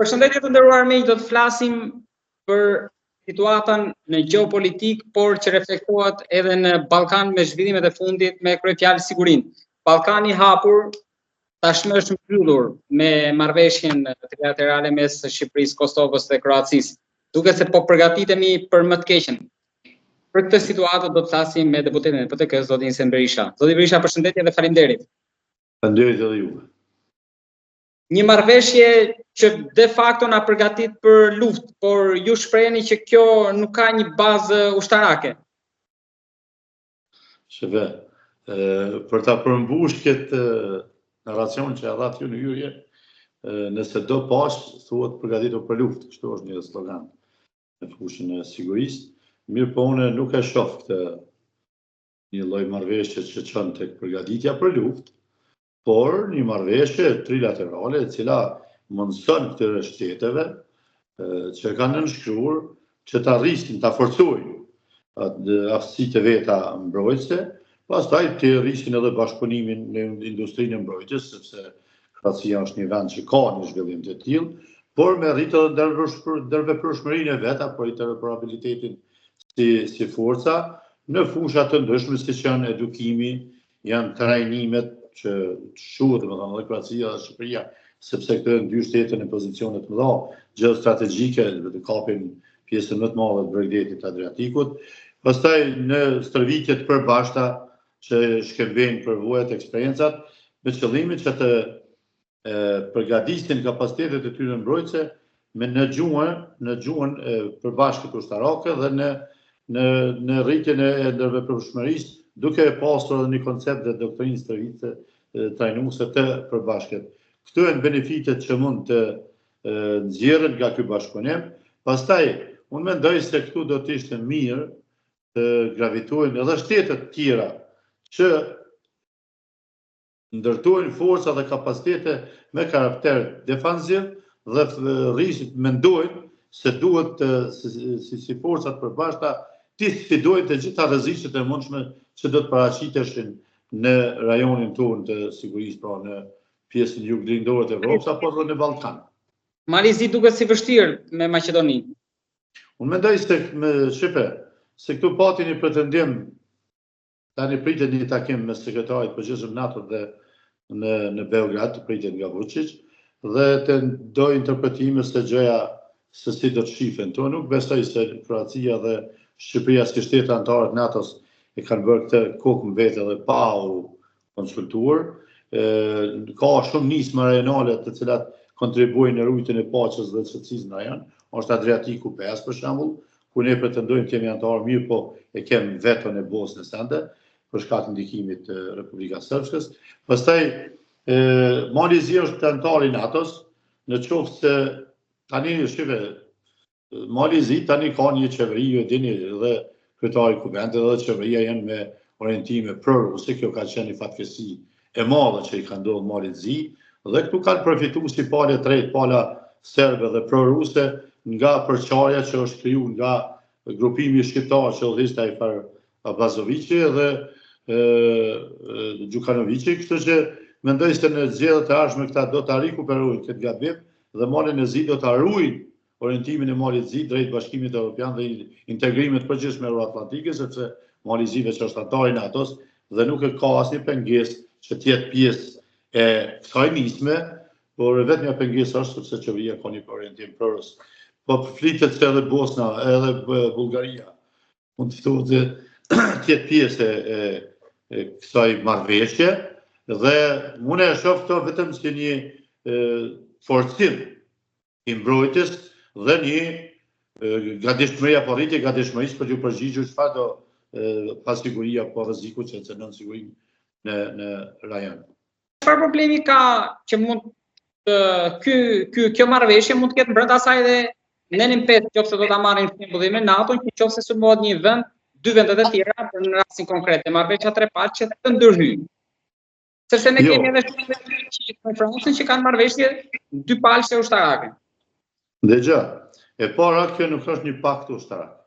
Përshëndetje të nderuar miq, do të flasim për situatën në gjeopolitikë, por që reflektohet edhe në Ballkan me zhvillimet e fundit me kryefjalë sigurinë. Ballkani i hapur tashmë është mbyllur me marrëveshjen trilaterale mes Shqipërisë, Kosovës dhe Kroacisë. Duket se po përgatitemi për më të keqen. Për këtë situatë do të flasim me deputetin e PDK, zotin Hisen Berisha. Zoti Berisha, përshëndetje dhe faleminderit. Faleminderit edhe juve. Një marrëveshje që de facto na përgatit për luftë, por ju shpreheni që kjo nuk ka një bazë ushtarake. Shëve, për ta përmbush këtë narracion që e dhatë ju në hyrje, nëse do paqe, thuhet përgatitu për luftë, kështu është një slogan në fushën e sigurisë, mirëpo unë nuk e shoh këtë një lloj marrëveshje që çon tek përgatitja për luftë, por një marrëveshje trilaterale e cila mundëson këtyre shteteve që e kanë nënshkruar që ta rrisin, ta forcojnë aftësitë e veta mbrojtëse, pastaj të rrisin edhe bashkëpunimin në industrinë e mbrojtjes, sepse Kroacia është një vend që ka një zhvillim të tillë, por me rritë edhe ndërveprueshmërinë e vet apo interoperabilitetin si si forca në fusha të ndryshme siç janë edukimi, janë trajnimet që shquhet, domethënë edhe Kroacia dhe Shqipëria, sepse këto janë dy shtete në pozicione të mëdha gjeostrategjike, dhe të kapin pjesën më të madhe të bregdetit të Adriatikut. Pastaj në stërvitje të përbashkëta që shkëmbejnë përvojat, eksperiencat, me qëllimin që të përgatisin kapacitetet e tyre mbrojtëse me në gjuhën, në gjuhën e përbashkët ushtarake dhe në në në rritjen e ndërveprueshmërisë, duke e pasur edhe një koncept dhe doktrinë stërvitëse trajnuese të përbashkët. Këto janë benefitet që mund të nxjerren nga ky bashkëpunim. Pastaj, unë mendoj se këtu do të ishte mirë të gravitojnë edhe shtetet tjera që ndërtojnë forca dhe kapacitete me karakter defanziv dhe rrisin, mendojnë se duhet të, si, si, si forca të përbashkëta t'i sfidojnë të gjitha rreziqet e mundshme që do të paraqiteshin në rajonin tonë të sigurisë, pra në pjesën juglindore të Evropës apo edhe në Ballkan. Mali i Zi duket si vështirë me Maqedoninë. Unë mendoj se me Shqipe, se këtu pati një pretendim Tani pritet një takim mes sekretarit të përgjithshëm NATO dhe në në Beograd, pritet nga Vučić dhe të do interpretime se gjëja se si do të shifen. To nuk besoj se Kroacia dhe Shqipëria si shtete anëtare të NATO-s e kanë bërë këtë kokë më vete dhe pa u konsultuar. Ka shumë nisma rajonale të cilat kontribuojnë në ruajtjen e paqes dhe qetësisë në rajon. Është Adriatiku 5 për shembull, ku ne pretendojmë të jemi anëtarë, mirëpo e kemi veton e Bosnës ende, për shkak të ndikimit të Republika Srpskës. Pastaj e, Mali i Zi është anëtar i NATO-s, në qoftë se tani shife Mali i Zi tani ka një qeveri, ju e dini edhe kryetari i kuvendit edhe qeveria janë me orientime pro-ruse, kjo ka qenë një fatkeqësi e madhe që i ka ndodhur Malit të Zi, dhe këtu kanë përfituar si palë e tretë, pala serbe dhe pro-ruse nga përçarja që është kriju nga grupimi shqiptar që udhëhiqte ai far Abazoviqi dhe Gjukanoviqi, kështu që mendoj se në zgjedhjet e ardhshme këta do ta rikuperojnë këtë gabim dhe Malin e Zi do ta ruajnë orientimin e Malit të Zi drejt Bashkimit Evropian dhe integrimit të përgjithshëm euroatlantike, sepse Mali i Zi veç është anëtar i NATO-s dhe nuk e ka asnjë pengesë që të jetë pjesë e kësaj nisme, por e vetmja pengesë është sepse qeveria ka një orientim pro-rus. Po flitet se edhe Bosna, edhe Bullgaria mund të ftohet të jetë pjesë e, e kësaj marrëveshje dhe unë e shoh këto vetëm si një e, forcim i mbrojtjes dhe një gatishmëri apo rritje gatishmërisë për t'iu përgjigjur çfarëdo pasigurie apo rreziku që cenon sigurinë në në rajon. Çfarë problemi ka që mund të ky ky kjo marrëveshje mund të ketë brenda saj edhe nenin 5, nëse do ta marrim shembullin me NATO-n, që nëse sulmohet një vend, dy vendet e tjera për në rastin konkret, e marrëveshja trepalëshe të ndërhyjnë. Sepse ne jo. kemi edhe shumë me Francën që kanë marrëveshje dypalëshe ushtarake. Dëgjo, e para kjo nuk është një pakt ushtarak.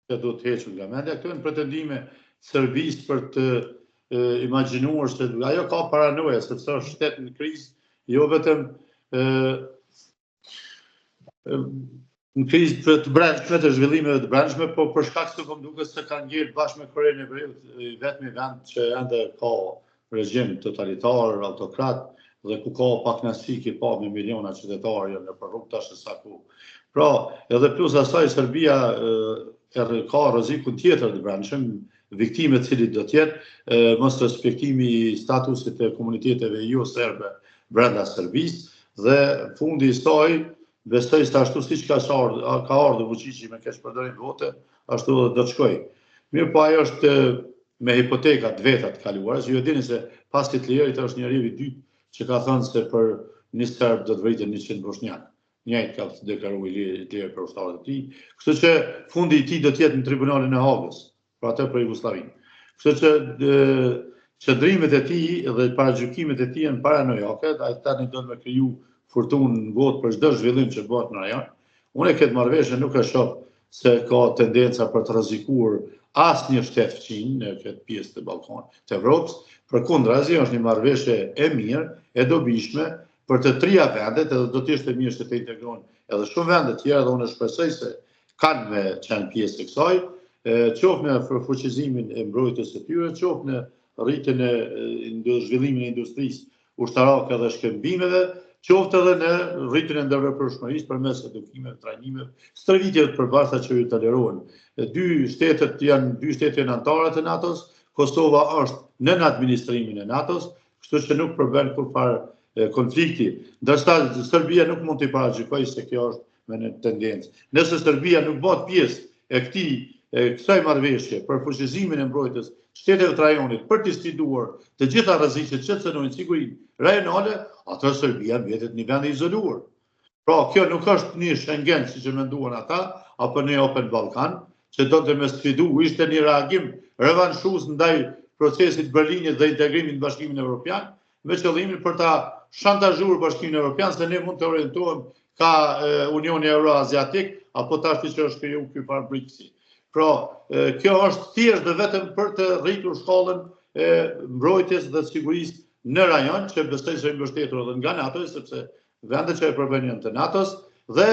Kjo duhet të hequr nga mendja, këto janë pretendime Serbisë për të e, imagjinuar se ajo ka paranoja, sepse është shtet në krizë, jo vetëm Në krizë të, të brendshme, të zhvillimeve të brendshme, po për shkak se po më duket se ka ngel bashkë me Korenë e Veriut, i vetmi vend që ende ka regjim totalitar, autokrat dhe ku ka pakënaqësi ki pa me miliona qytetarë janë nëpër rrugë tash e sa ku. Pra, edhe plus asaj Serbia e ka rrezikun tjetër të brendshëm, viktimë e cilit do të jetë mosrespektimi i statusit të komuniteteve jo serbe brenda Serbisë dhe fundi i saj besoj se ashtu siç ka ardhur, ka ardhur Vučići me keqpërdorim vote, ashtu edhe do të shkojë. Mirëpo ajo është me hipoteka të veta të kaluarës, ju e dini se pas Hitlerit është njeriu i dytë që ka thënë se për një serb do të vriten 100 boshnjak. Njëjtë ka deklaruar Hitleri për ushtarët e tij. Kështu që fundi i tij do të jetë në tribunalin e Hagës, për atë për Jugosllavinë. Kështu që qëndrimet e tij dhe paragjykimet e tij janë paranojake, ai tani do me kriju furtunë në gotë për çdo zhvillim që bëhet në rajon. Unë këtë marrëveshje nuk e shoh se ka tendenca për të rrezikuar asnjë shtet fqinj në këtë pjesë të Ballkanit, të Evropës, përkundrazi është një marrëveshje e mirë, e dobishme për të tria vendet, edhe do të ishte mirë që të integrohen edhe shumë vende tjera dhe unë shpresoj se kanë me qenë pjesë e kësaj, qoftë në fuqizimin e mbrojtjes së tyre, qoftë në rritjen e zhvillimin e industrisë ushtarake dhe shkëmbimeve, qoftë edhe në rritjen e ndërveprueshmërisë përmes edukimeve, trajnimeve, stërvitjeve të përbashkëta që ju tolerohen. Dy shtetet janë dy shtete janë anëtare të NATO-s, Kosova është nën administrimin e NATO-s, kështu që nuk përbën kurrfarë konflikti. Ndërsa Serbia nuk mund t'i paragjykoj se kjo është me një tendencë. Nëse Serbia nuk bëhet pjesë e këtij e kësaj marrëveshje për fuqizimin e mbrojtjes shteteve të rajonit për të sfiduar të gjitha rreziqet që cenojnë sigurinë rajonale, atëherë Serbia mbetet një vend i izoluar. Pra, kjo nuk është një Schengen, siç e menduan ata, apo një Open Balkan, që donte me sfidu, ishte një reagim revanshues ndaj procesit Berlinit dhe integrimit në Bashkimin Evropian, me qëllimin për ta shantazhuar Bashkimin Evropian se ne mund të orientohem ka Unioni Euroaziatik apo tashti që është kriju ky farë BRICS-i. Pra, kjo është thjesht dhe vetëm për të rritur shkallën e mbrojtjes dhe sigurisë në rajon, që besoj se i mbështetur edhe nga NATO, sepse vendet që e përbëjnë janë të NATO-s dhe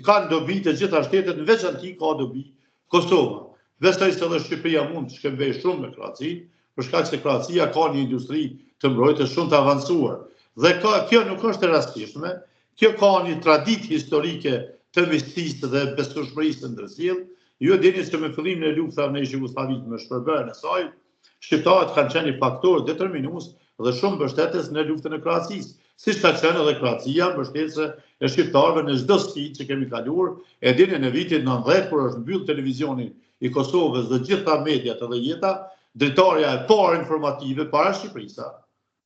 kanë dobi të gjitha shtetet, në veçanti ka dobi Kosova. Besoj se edhe Shqipëria mund të shkëmbejë shumë me Kroacinë, për shkak se Kroacia ka një industri të mbrojtjes shumë të avancuar. Dhe ka, kjo nuk është e rastishme, kjo ka një traditë historike të miqësisë dhe besueshmërisë së ndërsjellë. Ju e dini se me fillimin e luftave në ish Jugosllavi me shpërbërjen e saj, Shqiptarët kanë qenë një faktor determinues dhe shumë mbështetës në luftën e Kroacisë, siç ka qenë edhe Kroacia mbështetëse e shqiptarëve në çdo sfidë që kemi kaluar, e dini në vitin 90 kur është mbyll televizioni i Kosovës dhe gjitha mediat edhe jeta, dritarja e parë informative para Shqipërisë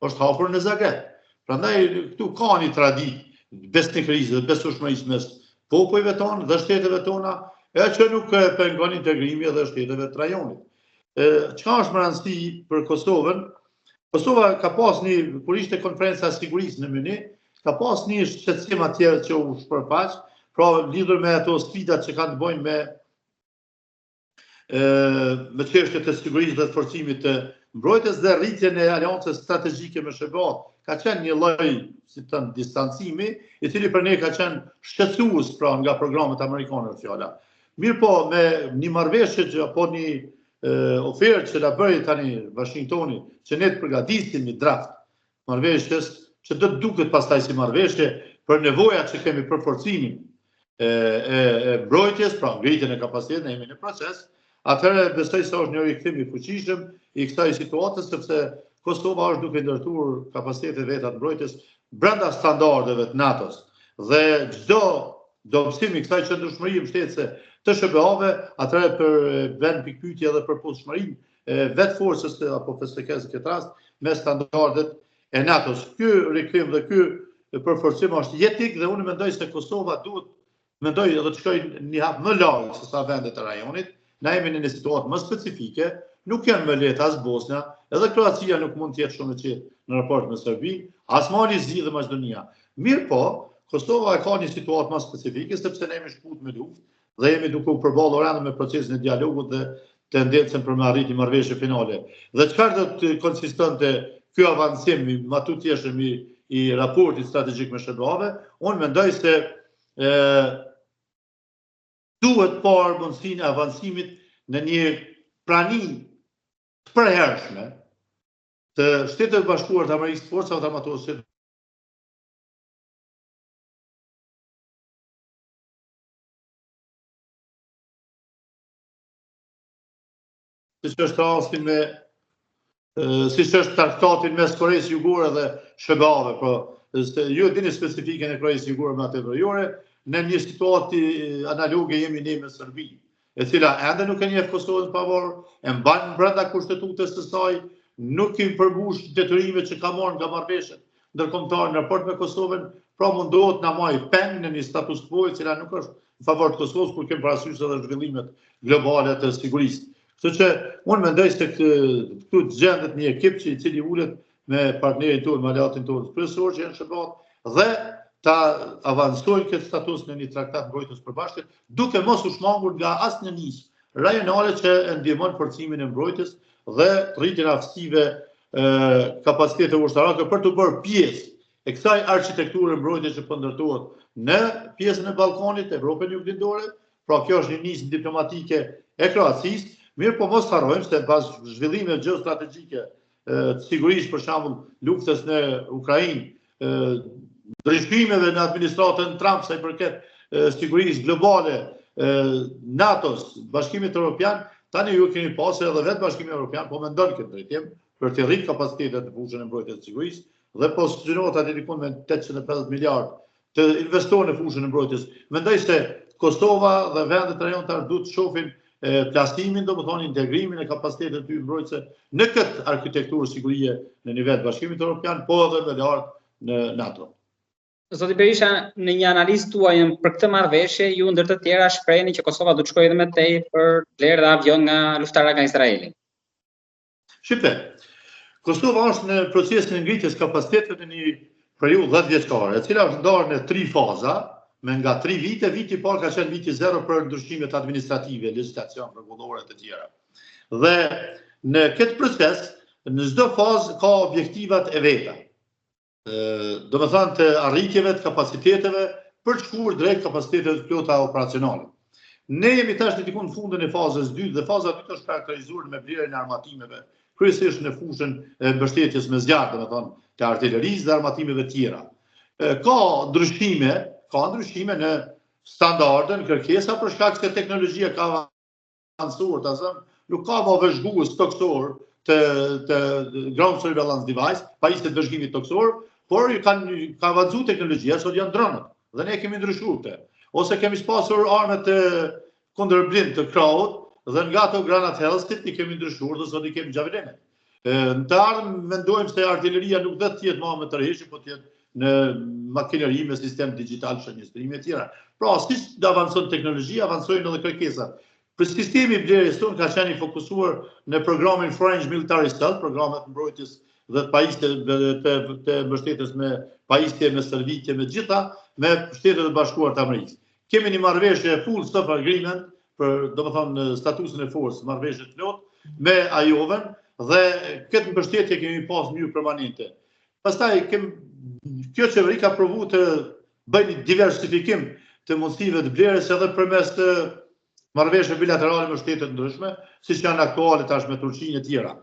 është hapur në Zagreb. Prandaj këtu ka një traditë besnikërisë dhe besueshmërisë mes popujve tonë dhe shteteve tona, e që nuk e pengon integrimi edhe shteteve të rajonit. Çka është me rëndësi për Kosovën? Kosova ka pas një, kur ishte konferenca e sigurisë në Mynih, ka pas një shqetësim atje që u shpërfaq, pra lidhur me ato sfidat që kanë të bëjnë me me çështje të sigurisë dhe të forcimit të mbrojtjes dhe rritjen e aleancës strategjike me SHBA. Ka qenë një lloj, si të thënë, distancimi, i cili për ne ka qenë shqetësues pra nga programet amerikane fjala. Mirëpo, me një marrëveshje që apo një ofertë që na bëri tani Washingtoni, që ne të përgatisim një draft marrëveshjes, që do të duket pastaj si marrëveshje për nevojat që kemi për forcimin e, e, e mbrojtjes, pra ngritjen e kapacitetit, ne jemi në proces, atëherë besoj se është një rikthim i fuqishëm i kësaj situate sepse Kosova është duke ndërtuar kapacitetet e veta të mbrojtjes brenda standardeve të NATO-s dhe çdo dobësim i kësaj qëndrueshmërie mbështetëse të SHBA-ve, atëherë për vën pikëpyetje edhe për përputhshmërinë e vetë forcës apo FSK-së në këtë rast me standardet e NATO-s. Ky rikthim dhe ky përforcim është jetik dhe unë mendoj se Kosova duhet mendoj edhe të shkojë një hap më larg se sa vendet e rajonit. Na jemi në një situatë më specifike, nuk janë më lehtë as Bosnja, edhe Kroacia nuk mund të jetë shumë e qetë në raport me Serbinë, as Mali i Zi dhe Maqedonia. Mirëpo, Kosova e ka një situatë më specifike sepse ne jemi shkput me luftë dhe jemi duke u përballur ende me procesin e dialogut dhe tendencën për me arrit një marrëveshje finale. Dhe çfarë do të konsistonte ky avancim i matutjeshëm i i raportit strategjik me SHBA-ve, unë mendoj se e, duhet parë mundësinë e avancimit në një prani të përhershme të Shteteve të Bashkuara të Amerikës, Forcave të Armatosura siç është rasti me siç është traktati mes Koresë Jugore dhe SHBA-ve, po ju e dini specifikën e Koresë Jugore me atë veriore, në një situatë analoge jemi ne me Serbinë, e cila ende nuk e njeh Kosovën pavarur, e mban brenda kushtetutës së saj, nuk i përmbush detyrimet që ka marrë nga marrëveshjet ndërkombëtare në raport me Kosovën, pra mundohet na majë peng në një status quo e cila nuk është në favor të Kosovës kur kemi parasysh edhe zhvillimet globale të sigurisë. Kështu që unë mendoj se këtu të gjendet një ekip që i cili ulet me partnerin tonë, me aleatin tonë kryesor që janë SHBA-të dhe ta avancojnë këtë status në një traktat mbrojtës përbashkët, duke mos u shmangur nga asnjë nismë rajonale që e ndihmon forcimin e mbrojtjes dhe rritjen e aftësive kapaciteteve ushtarake për të bërë pjesë e kësaj arkitekture mbrojtje që po ndërtohet në pjesën e Ballkanit, Evropën Juglindore, pra kjo është një nismë diplomatike e Kroacisë, mirëpo mos harrojmë se pas zhvillimeve gjeostrategjike të sigurisë për shembull luftës në Ukrainë, ndryshimeve në administratën Trump sa i përket sigurisë globale, NATO-s, Bashkimit Evropian, tani ju keni pasur edhe vetë Bashkimi Evropian po mendon këtë drejtim për të rritur kapacitetet në fushën e mbrojtjes së sigurisë dhe po synohet aty diku me 850 miliard të investohen në fushën e mbrojtjes. Mendoj se Kosova dhe vendet e rajonit tash duhet të shohin plasimin, domethënë integrimin e kapaciteteve të tyre mbrojtëse në këtë arkitekturë sigurie në nivel të Bashkimit Evropian, po edhe më lart në NATO. Zoti Berisha, në një analizë tuajën për këtë marrëveshje, ju ndër të tjera shpreheni që Kosova do të shkojë edhe më tej për blerë dhe avion nga luftarak nga Izraeli. Shqipe, Kosova është në procesin e ngritjes kapaciteteve në një periudhë 10 vjeçare, e cila është ndarë në tri faza, me nga 3 vite, viti i parë ka qenë viti zero për ndryshimet administrative, legjislacion, rregullore të tjera. Dhe në këtë proces, në çdo fazë ka objektivat e veta. Domethënë të arritjeve të kapaciteteve për të shkuar drejt kapaciteteve të plota operacionale. Ne jemi tash diku në fundin e fazës 2 dhe faza 2 është karakterizuar me blerjen e armatimeve, kryesisht në fushën e mbështetjes me zjarr, domethënë të artilerisë dhe armatimeve të tjera. Ka ndryshime, ka ndryshime në standarde, në kërkesa për shkak se teknologjia ka avancuar, ta zëmë, nuk ka më vëzhgues tokësor të, të ground surveillance device, pajisje të vëzhgimit tokësor, por kanë ka avancuar teknologjia, sot janë dronët dhe ne kemi ndryshuar këtë. Ose kemi pasur armët e kundërblind të krahut dhe nga ato granathedhësit i kemi ndryshuar dhe sot i kemi xhavelinët. Në të ardhmen mendojmë se artileria nuk do të jetë më me tërheqje, po të jetë në makineri me sistem digital, shënjestrimi e tjera. Pra, siç të avancon teknologjia, avancojnë edhe kërkesat. Për sistemi i blerjes tonë ka qenë i fokusuar në programin Foreign Military Sales, programet mbrojtjes dhe të pajisje të, të, të mbështetjes me pajisje, me stërvitje, me gjitha, me Shtetet e Bashkuara të Amerikës. Kemi një marrëveshje full staff agreement për, domethënë, statusin e forcës, marrëveshje të plotë me Ajovën dhe këtë mbështetje kemi pas në mënyrë permanente. Pastaj kem kjo qeveri ka provu të bëjë një diversifikim të mundësive të blerjes edhe përmes të marrëveshjeve bilaterale me shtete të ndryshme, siç janë aktuale tash me Turqinë e tjera.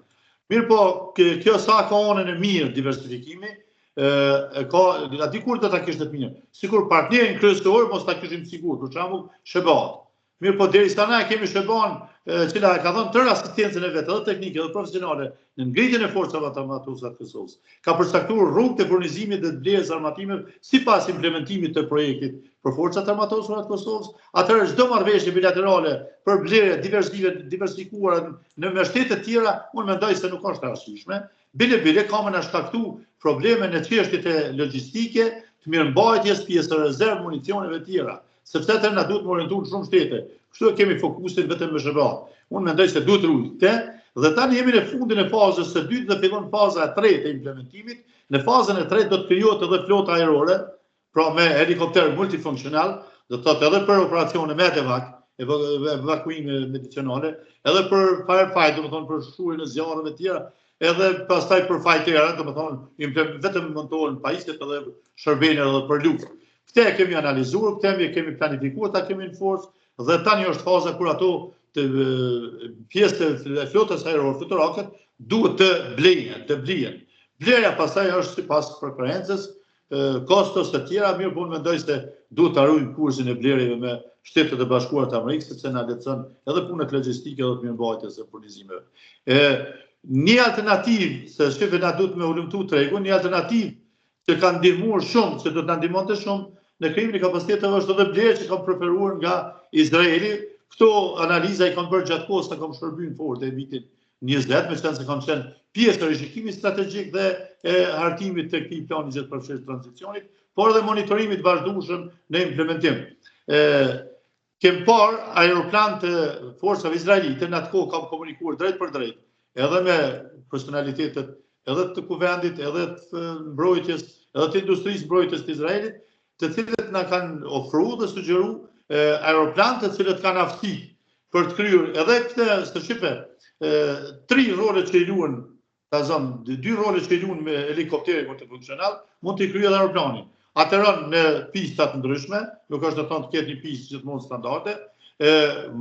Mirëpo, kjo sa ka anën e mirë diversifikimi, e ka, a di kur do ta kishte të mirë? Sikur partnerin kryesor mos ta kishim sigurt, për shembull, SHBA-t. Mirëpo, derisa na e kemi SHBA-n, e cila e ka dhënë tërë asistencën e vet, edhe teknike edhe profesionale, në ngritjen e forcave të armatosura të Kosovës. Ka përcaktuar rrugët e furnizimit dhe të blerjes së armatimeve sipas implementimit të projektit për forcat e armatosura të Kosovës, atëherë çdo marrëveshje bilaterale për blerje diversive diversifikuara në me shtete të tjera, unë mendoj se nuk është e arsyeshme. Bile bile ka me na shkaktu probleme në çështjet e logjistike, të mirëmbajtjes, pjesë rezervë, municioneve të tjera. Sepse atëherë na duhet me orientu në shumë shtete. Kështu e kemi fokusin vetëm me SHBA. Unë mendoj se duhet rujt këtë dhe tani jemi në fundin e fazës së dytë dhe fillon faza e tretë e implementimit. Në fazën e tretë do të krijohet edhe flota ajrore, pra me helikopter multifunksional, do të thotë edhe për operacione medevac, evakuime medicinale, edhe për firefight, do të thonë për shuarjen e zjarreve të tjera. edhe pastaj për fajtera, domethënë, vetëm montohen pajisjet edhe shërbejnë edhe për luftë. Këtë e kemi analizuar, këtë e kemi planifikuar, ta kemi në forcë, dhe tani është faza kur ato të pjesë të flotës ajrore fluturakët duhet të blihen, të blihen. Blerja pastaj është sipas preferencës, kostos të tjera, mirë po unë mendoj se duhet të ruajmë kursin e blerjeve me Shtetet e Bashkuara të Amerikës, sepse na lehtëson edhe punët logjistike dhe të mirëmbajtjes së furnizimeve. E, një alternativë, se shife na duhet me hulumtu tregun, një alternativë që ka ndihmuar shumë, që do të na ndihmonte shumë në krijimin e kapaciteteve është edhe blerja që kam preferuar nga Izraeli. Këto analiza i kam bërë gjatë kohës sa kam shërbyer në forcë e vitin 20, meqenëse kam qenë pjesë e rishikimit strategjik dhe e hartimit të këtij plani gjithëpërfshirës të tranzicionit, por edhe monitorimit vazhdueshëm në implementim. E, kem parë aeroplan të forcave izraelite, në atë kohë kam komunikuar drejt për drejt, edhe me personalitetet edhe të kuvendit, edhe të mbrojtjes, edhe të industrisë mbrojtjes të Izraelit, të cilët na kanë ofruar dhe sugjeru aeroplan të cilët kanë aftësi për të kryer edhe këtë së shife, tri role që i luan, ta zëm, dy role që i luan me helikopteri multifunksional, mund t'i kryejë edhe aeroplani. Ateron në pista të ndryshme, nuk është të thonë të ketë një pistë gjithmonë standarde, e,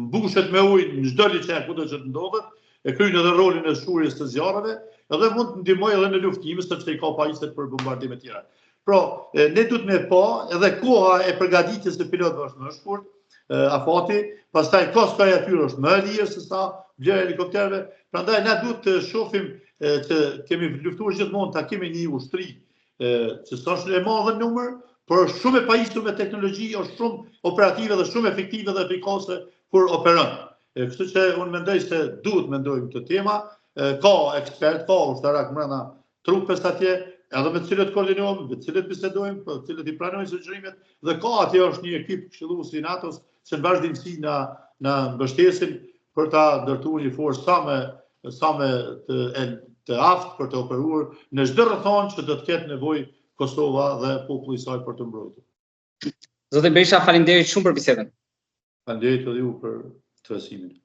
mbushet me ujë në çdo liqen kudo që të ndodhet, e kryen edhe rolin e shuarjes të zjarreve, edhe mund të ndihmojë edhe në luftime sepse i ka pajisjet për bombardime të tjera. Pra, ne duhet me pa edhe koha e përgatitjes së pilotëve është më shkurt, afati, pastaj kostoja e tyre është më e lirë se sa blerja e helikopterëve, prandaj na duhet të shohim që kemi luftuar gjithmonë ta kemi një ushtri që s'është e madhe në numër, por është shumë e pajisur me teknologji, është shumë operative dhe shumë efektive dhe efikase kur operon. E, kështu që unë mendoj se duhet mendojmë këtë tema, ka ekspert, ka ushtarak mbrenda trupës atje, edhe me të cilët koordinohem, me të cilët bisedojmë, me të cilët i pranojnë sugjerimet dhe ka atje është një ekip këshillues i NATO-s që në vazhdimësi na na mbështesin për ta ndërtuar një forcë sa më sa më të e, të aftë për të operuar në çdo rrethanë që do të ketë nevojë Kosova dhe populli i saj për të mbrojtur. Zoti Berisha, faleminderit shumë për bisedën. Faleminderit edhe ju për interesimin.